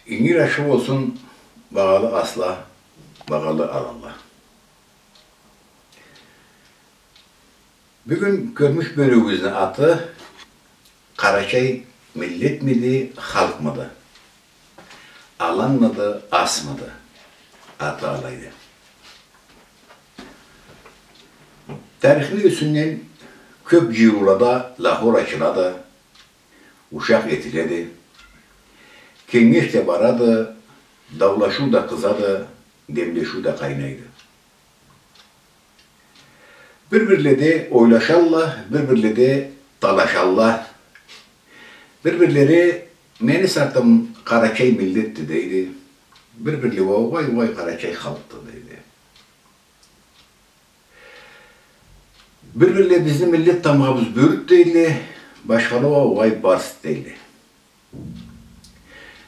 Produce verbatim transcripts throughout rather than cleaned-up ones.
Ингир ашхы болсун, багъалы асла, багъалы аланла. Бюгюн кёрмюш бёлюгюбюзню аты «Къарачай миллетмиди, халкъмыды? Аланмыды, асмыды?» Аты алайды. Тарихни юсюнден кёп джыйылыулада лахор ачылады, ушакъ этиледи, кенгеш да барады, даулашыу да къызады, демлешиу да къайнайды. Бир-бирледе ойлашалла, бир-бирледе талашалла. Бир-бирлери: «Мени сартым къарачай миллетди», — дейди. Бир-бирле: «Уа, угъай, угъай, къарачай халкъды», — дейди. Бир-бирле: «Бизни миллет тамгъабыз бёрюк», — дейди. Башхала: «Уа, угъай, барс», — дейди.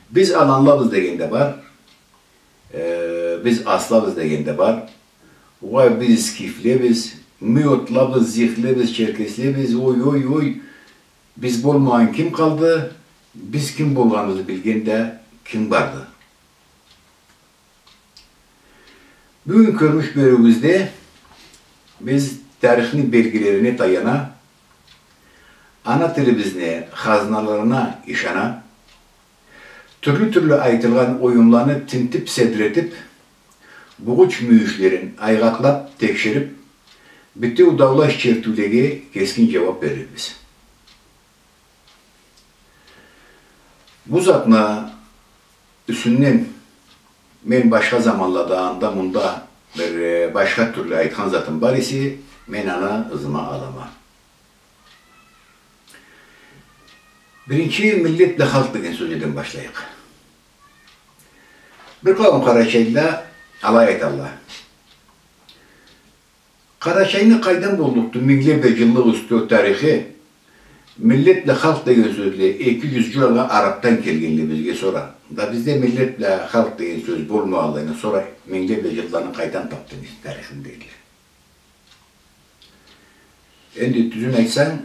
Биз аланлабыз деген да бар, э, биз аслабыз деген да бар. Угъай, биз скифлебиз, мётлабыз, зихлебиз, черкеслебиз, ой, ой, ой. Биз болмагъан ким къалды? Биз ким болгъаныбызны билген да ким барды? Бюгюн кёрмюш бёлюгюбюзде биз тарихни белгилерине таяна, ана тилибизни хазналарына ышана, тюрлю-тюрлю айтылгъан оюмланы тинтип, седретип, бугъуч мюйюшлерин айгъаклап, текшерип, битеу даулаш чертиулеге кескин джууап берирбиз. Бу затны юсюнден мен башха заманлада анда-мында бир, э, башха тюрлю айтхан затым бар эсе, мен аны ызыма алама. Биринчи «миллет» бла «халкъ» деген сёзледен башлайыкъ. Бир къауум къарачайла алай айталла: «Къарачайны къайдан боллукъду мингле бла джыллыкъ юсю тарихи, миллет бла халкъ деген сёзле эки джюз джыл алгъа арабдан келгенле бизге сора. Да бизде миллет бла халкъ деген сёз болмагъанлайына сора мингле бла джылланы къайдан тапдынг тарихин?» — дейдиле. Энди тюзюн айтсанг,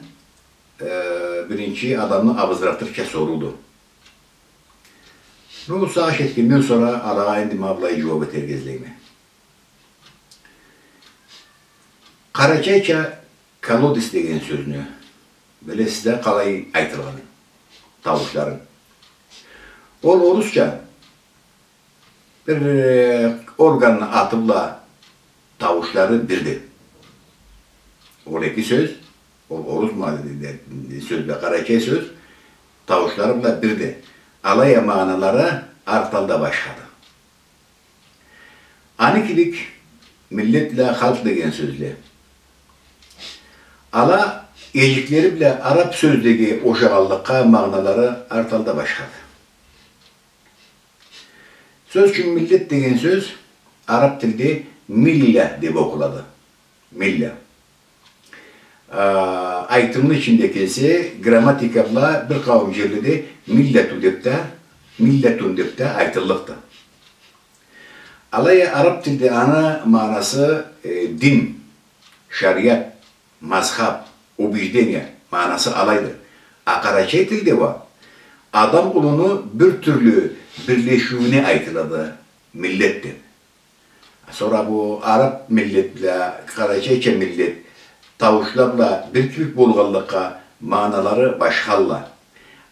э, биринчи адамны абызратырча сорууду. Ну, сагъыш этгенден сора алагъа энди ма былай джууап этерге излейме. Къарачайча «колодец» деген сёзню билесиз да, къалай айтылгъанын, тауушларын. Ол орусча бир, э, органны аты бла тауушлары бирди. Ол эки сёз, ол орус ма-, сёз бла къарачай сёз, тауушлары бла бирди. Алай а магъаналары арталда башхады. Аны кибик миллет бла халкъ деген сёзле. Ала эджиклери бла араб сёзлеге ошагъанлыкъгъа магъаналары арталда башхады. Сёз ючюн, миллет деген сёз араб тилде «милля» деп окъулады. «Милля». А, айтымны ичинде келсе, грамматика бла бир къауум джерледе «милляту» деп да, «миллятун» деп да айтыллыкъды. Алай а араб тилде аны магъанасы, э, дин, шариат, мазхаб, убеждение магъанасы алайды. А къарачай тилде уа адам улуну бир тюрлю бирлешиуюне айтылады миллет деп. Сора бу араб миллет бла къарачайча миллет таушла бла бир кибик болгъанлыкъгъа, магъаналары башхалла.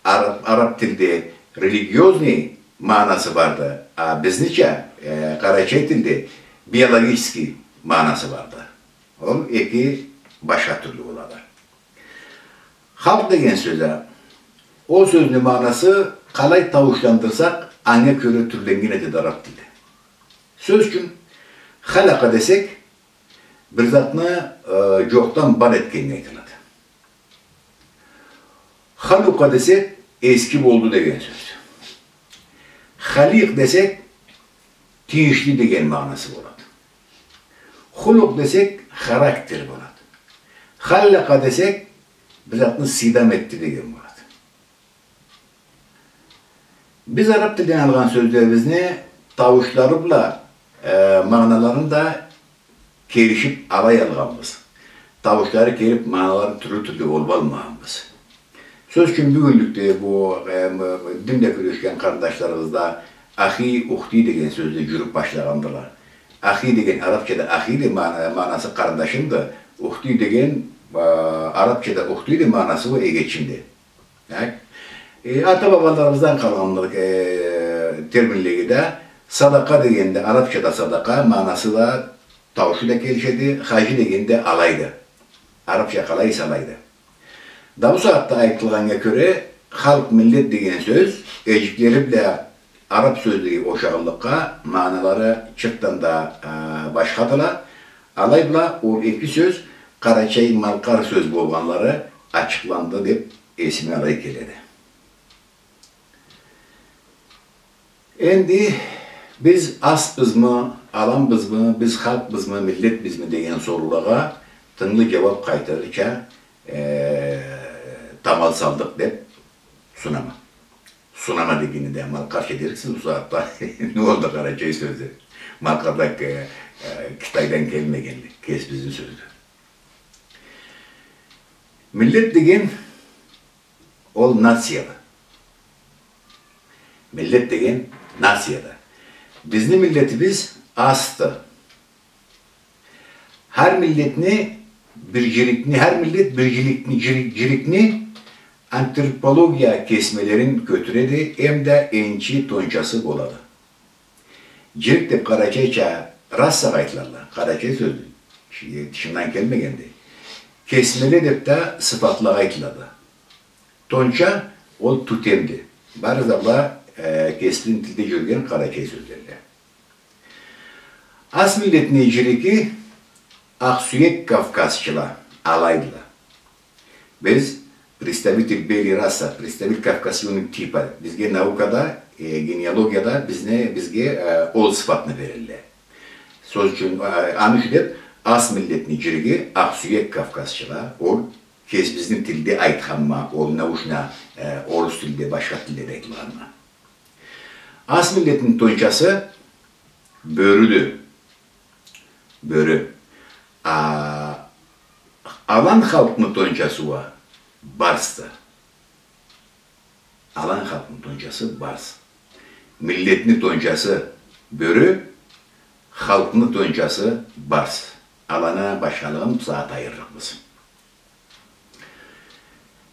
Араб, араб тилде религиозный магъанасы барды, а бизнича, э, къарачай тилде биологический магъанасы барды. Ол эки башха тюрлю болады. Халкъ деген сёз а, ол сёзню магъанасы къалай таушландырсакъ, анга кёре тюрленнген этеди араб тилде. Сёз ючюн, халакъа десек, бир затны, э, джокъдан бар этгеннге айтылады. Халукъа десек, эски болду деген сёз. Халикъ десек, тийишли деген магъанасы болады. Хулукъ десек, характер болады. Халлакъа десек, бир затны сыйдам этди деген болады. Биз араб тилден алгъан сёзлерибизни таушлары бла, э, магъаналарын да келишип алай алгъанбыз. Таушлары келип, магъаналары тюрлю-тюрлю болуп алмагъанбыз. Сёз ючюн, бюгюнлюкде бу, э, м, дин бла кюрешген къарындашларыбызда ахи, ухти деген сёзле джюрюб башлагъандыла. Ахи деген, арабчада ахи да мана-, манасы къарындашымды. Ухти деген, э, арабчада ухти да манасы уа эгечимди. Так. Э, ата-бабаларыбыздан къалгъанды, э, терминлеге да, садакъа дегенде, арабчада садакъа, манасы да, тауушу да келишеди, хаджи дегенде алайды. Арабча къалай эсе алайды. Да бу сагъатда айтылгъаннга кёре, халкъ, миллет деген сёз эджиклери бла араб сёзлеге ошагъанлыкъгъа, маналары чыртдан да, а, башхадыла. Алай бла ол эки сёз къарачай-малкъар сёз болгъанлары ачыкъланды деб эсиме алай келеди. Энди биз асбызмы, аланбызмы, биз халкъбызмы, миллетбизми деген соруулагъа тынгылы джууаб къайтарырча, э, тамал салдыкъ деб сунама. Сунама дегенни да малкъарча дериксиз бусагъатда. Не олду къарачай сёзю? Малкъар да, э, э, Китайдан келмегенди, кесибизни сёздю. Миллет деген ол нацияды. Миллет деген нацияды. Бизни миллетибиз асды. Хар миллетни бир джирикни, хар миллет бир джирикни, джирик-, джирикни антропология кесмелерин кётюреди, эмда энчи тончасы болады. Джирик деб къарачайча расагъа айтылады, къарачай сёздю. Чи-, тышындан келмегенди. Кесмеле деб да сыфатлагъа айтылады. Тонча ол тотемди. Бары да была, э, кесибизни тилде джюрюген къарачай сёзледи. Ас миллетни джириги акъсюек кавказчыла алайдыла. Биз представитель белой расы, представитель кавказского типа. Бизге наукада, э, генеалогияда бизни, бизге, э, ол сыфатны берелле. Сёз ючюн, э, аны ючюн деб ас миллетни джириги акъсюек кавказчыла, ол кесибизни тилде айтханма, ол научно, э, орус тилде, башха тилледе айтылгъанма. Ас миллетни тончасы бёрюдю. Бёрю. А, алан халкъны тончасы уа барсды. Алан халкъны тончасы барс. Миллетни тончасы бёрю, халкъны тончасы барс. Аланы башхалыгъын бусагъат айырырыкъбыз.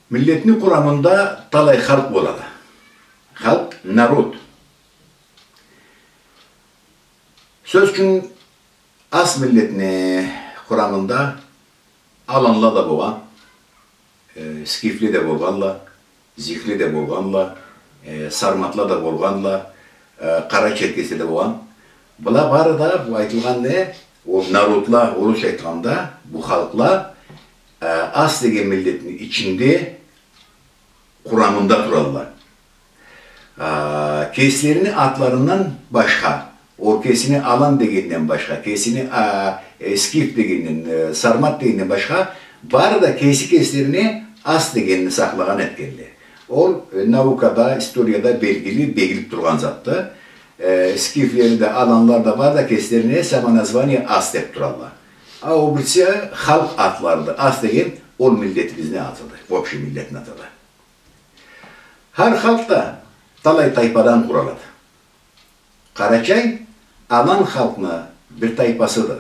Миллетни къурамында талай халкъ болады. Халкъ, народ. Сёз ючюн, ас миллетни къурамында аланла да болгъан, э, скифле да болгъанла, зихле да болгъанла, э, сарматла да болгъанла, э, къара черкесле да болгъан. Была бары да, бу айтылгъан не, ол народла, орусча айтханда, бу халкъла, э, ас деген миллетни ичинде, къурамында туралла. А, кеслерини атларындан башха, ол кесини алан дегенден башха, кесини, а, э, скиф дегенден, э, сармат дегенден башха, бары да кеси кеслерине ас дегенни сакълагъан этгенле. Ол, э, наукада, историяда белгили, бегилиб тургъан затды. Э, скифлери да, аланла да бары да кеслерине самоназвание ас деб туралла. А ол бирси халкъ атларыды. Ас деген ол миллетибизни атыды, общий миллетни атыды. Хар халкъ да талай тайпадан къуралады. Къарачай алан халкъны бир тайпасыды.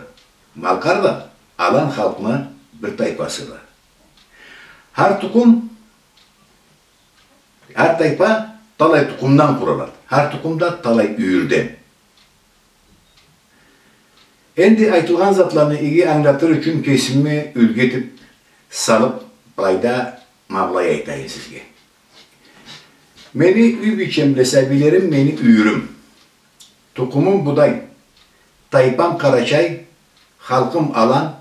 Малкъар да алан халкъны бир тайпасыды. Хар тукъум, хар тайпа талай тукъумдан къуралады. Хар тукъум да талай юйюрден. Энди айтылгъан затланы иги ангылатыр ючюн кесими юлгю этиб салыб, былайда ма былай айтайым сизге. Мени юй бийчем бла сабийлерим мени юйюрюм. Тукъумум будай, тайпам къарачай, халкъым алан,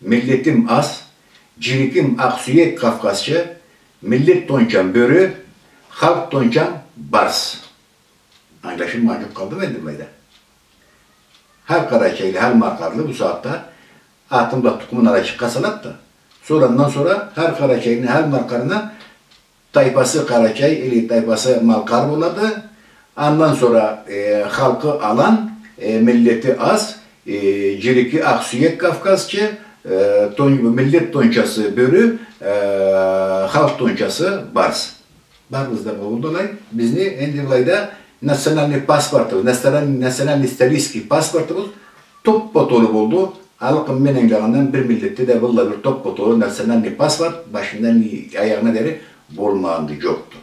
миллетим ас, джириким акъсюек кавказчы, миллет тончам бёрю, халкъ тончам барс. Ангылашылмай джукъ къалдымы энди былайда? Хар къарачайлы, хар малкъарлы бу сагъатда атын бла тукъумун ара чыкъгъа салады да, сора андан сора хар къарачайлыны, хар малкъарны тайпасы къарачай или тайпасы малкъар болады. Андан сора, э, халкъы алан, э, миллети ас, э, джирики акъсюек кавказчы, Э, тон-, миллет тончасы бёрю, э, халкъ тончасы барс. Барыбыз да болду алай. Бизни энди былайда национальный паспортубуз, националь-, национальный исторический паспортубуз топпа-толу болду. Алкъын мен ангылагъандан бир миллетде да быллай бир топпа-толу национальный паспорт башындан аягъына дери болмагъанды, джокъду.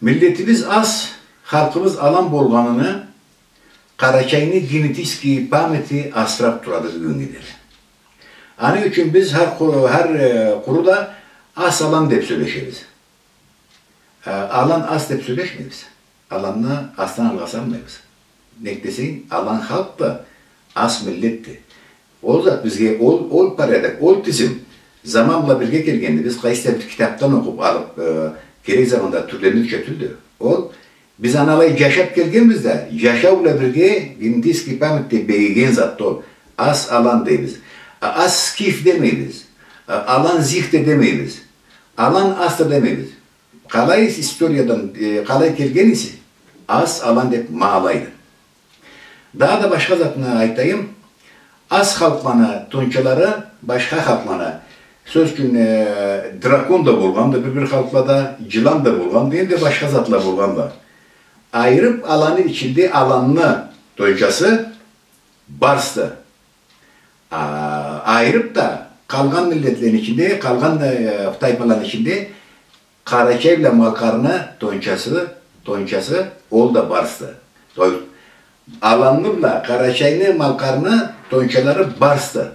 Миллетибиз аз, халкъыбыз алан болгъаныны Къарачайны генетический памяти асырап турады бюгюннге дери. Аны ючюн биз хар къу-, хар, э, къуру да аз алан деп сёлешебиз. Э, алан аз деп сёлешмейбиз. Аланны аздан алгъа салмайбыз. Нек десенг, алан халкъ да аз миллетди. Ол зат бизге, ол, ол порядок, ол тизим заман бла бирге келгенди. Биз къайсы да бир китапдан окъуп алып, э, керек заманда тюрлендирирча тюлдю. Ол биз аны алай джашап келгенбиз да, джашау бла бирге генетический памятьде бегиген затды ол. Аз алан дейбиз. А, аз скиф демейбиз. А, алан зих да демейбиз. Алан аз да демейбиз. Къалай историядан, э, къалай келген эсе, аз алан деп ма алайды. Дагъыда башха затны айтайым. Аз халкъланы тончалары башха халкъланы, сёз ючюн, э, дракон да болгъанды бир-бир халкълада, джылан да болгъанды, энди башха затла болгъанды. Айырып аланы ичинде аланны тончасы барсды. А, айырып да къалгъан миллетлени ичинде, къалгъан, э, тайпаланы ичинде Къарачай бла Малкъарны тончасы, тончасы, ол да барсды. То есть, аланны бла Къарачайны, Малкъарны тончалары барсды.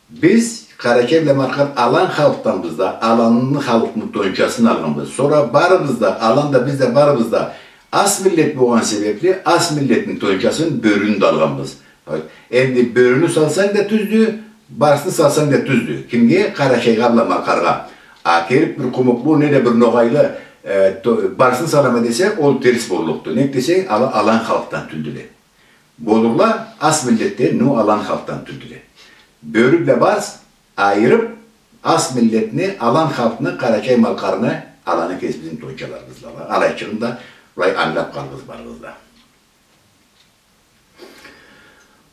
Биз Къарачай бла Малкъар алан халкъданбыз да, аланны халкъны тончасын алгъанбыз. Сора барыбыз да, алан да, биз да барыбыз да аз миллет болгъан себепли, аз миллетни тончасын, бёрюню да алгъанбыз. Энди бёрюню салсанг да тюздю, барсны салсанг да тюздю. Кимге? Къарачайгъа бла Малкъаргъа. А келип бир къумукълу, неда бир ногъайлы, э, то-, барсны салама десе, ол терс боллукъду. Нек десенг, ала алан халкъдан тюлдюле. Болурла аз миллетден, но алан халкъдан тюлдюле. Бёрю бла барс айырып, аз миллетни, алан халкъны, Къарачай-Малкъарны, аланы кесибизни тончаларыбызла. Алайчыгъын да былай ангылап къалыгъыз барыгъыз да.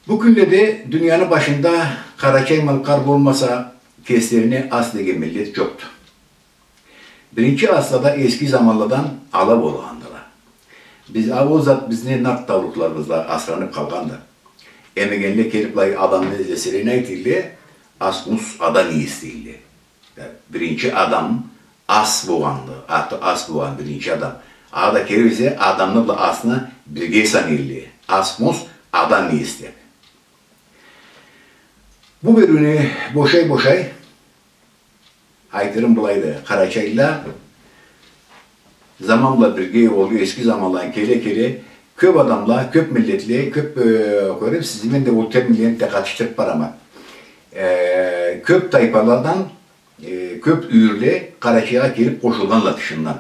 Бу кюнледе дунияны башында къарачай-малкъар болмаса, кеслерине аз деген миллет джокъду. Биринчи аслада эски заманладан ала болгъандыла. Биз, а, ол зат бизни нарт таурухларыбызда асранып къалгъанды. Эмегенле келип былай адамны излеселе, не айтырле? Асмус адам ийис дейрле. Э, биринчи адам Ас болгъанды, аты Ас болгъан биринчи адам. Ала да келип эсе, адамны бла асны бирге санырлы. Асмус адам ийис деп. Бу бёрюню бошай-бошай айтырым былайды. Къарачайла заман бла бирге, ол эски заманладан келе-келе, кёп адамла, кёп миллетле, кёп, э, кёрюп, сизни мен да ол терминлени да къатышдырып барама. Э, кёп тайпаладан, э, кёп юйюрле Къарачайгъа келип къошулгъанла тышындан.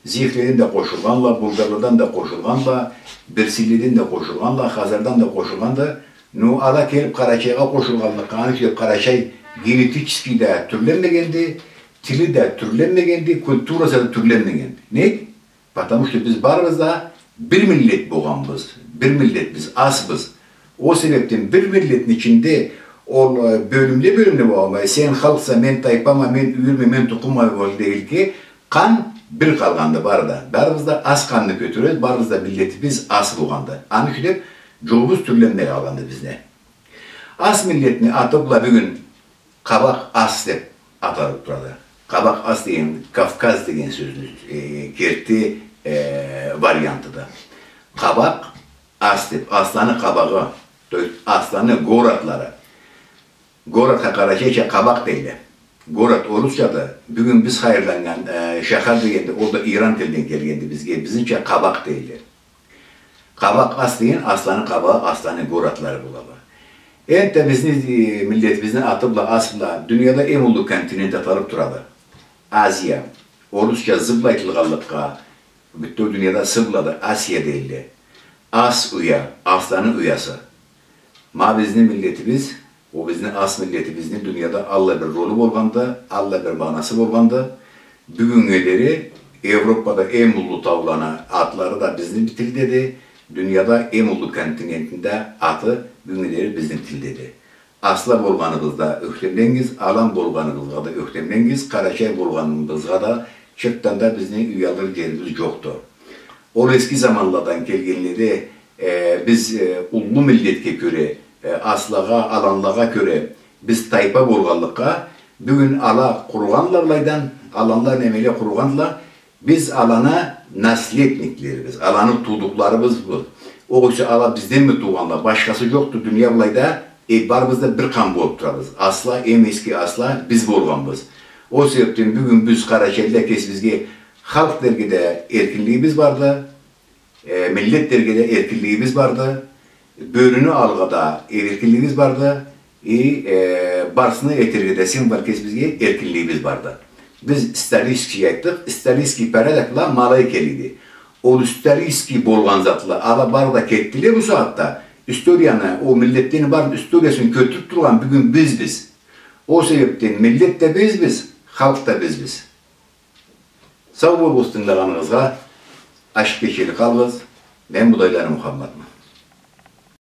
Зихледен да къошулгъанла, булгарладан да къошулгъанла, берсилледен да къошулгъанла, хазардан да къошулгъанды. Ну, ала келип Къарачайгъа къошулгъанлыкъгъа, аны ючюн къарачай генетически да тюрленмегенди, тили да тюрленмегенди, культурасы да тюрленмегенди. Нек? Потому что биз барыбыз да бир миллет болгъанбыз, бир миллетбиз, асбыз. Ол себепден бир миллетни ичинде ол, э, бёлюмле-бёлюмле болгъанбыз. Сен халкъса, мен тайпама, мен юйюрме, мен тукъумма, ол дегенликге къан бир къалгъанды бары да. Барыбыз да ас къанны кётюребиз, барыбыз да миллетибиз ас болгъанды. Аны ючюн деп джолубуз тюрленмей къалгъанды бизни. Ас миллетни аты бла бюгюн Къабакъ ас деп аталып турады. Къабакъ ас деген Кавказ деген сёзню, э, керти, э, вариантыды. Къабакъ ас деп, асланы къабагъы, то есть асланы городла. Городха къарачайча къабакъ дейле. Город орусчады. Бюгюн биз хайырланнган, э, шахар дегенди, ол да Иран тилден келгенди бизге. Бизнича къабакъ дейле. Къабакъ ас деген асланы къабагъы, асланы городла болалла. Энтда бизни, э, миллетибизни аты бла, ас бла дунияда эм уллу континент аталып турады. Азия. Орусча З бла айтылгъанлыкъгъа, бютеу дунияда С блады, Асия дейле. Ас уя, асланы уясы. Ма бизни миллетибиз, ол бизни ас миллетибизни дунияда аллай бир ролу болгъанды, аллай бир магъанасы болгъанды. Бюгюннге дери Европада эм уллу тауланы атлары да бизни тилдеди, дунияда эм уллу континентни да аты бюгюннге дери бизни тилдеди. Асла болгъаныгъызда ёхтемленигиз, алан болгъаныгъызгъа да ёхтемленигиз, къарачай болгъаныгъызгъа да чыртдан да бизни уялыр джерибиз джокъду. Ол эски заманладан келгенледе, э, биз, э, уллу миллетге кёре, э, аслагъа, аланлагъа кёре биз тайпа болгъанлыкъгъа, бюгюн ала къуругъанла былайдан, аланла, немеле къуругъанла, биз аланы наследниклерибиз, аланы туудукъларыбыз бу. Огъесе ала бизденми туугъанла, башхасы джокъду дуния былайда, э, барыбыз да бир къан болуб турабыз. Асла, эм эски асла биз болгъанбыз. Ол себебден бюгюн биз къарачайлыла кесибизге халкъ дерге да эркинлигибиз барды, э, миллет дерге да эркинлигибиз барды, бёрюню алыргъа да эркинлигибиз барды, и, э, барсыны этерге да сен бар кесибизге эркинлигибиз барды. Биз исторический айтдыкъ, исторический порядок бла ма алай келеди. Ол исторический болгъан затла, ала бары да кетдиле бу сагъатда. Историяны, ол миллетлени барын историясын кёлтюрюб тургъан бюгюн бизбиз. Ол себебден миллет да бизбиз, халкъ да бизбиз. Сау болугъуз тынгылагъаныгъызгъа, ашхы кечели къалыгъыз. Мен Будайланы Мухаммадма.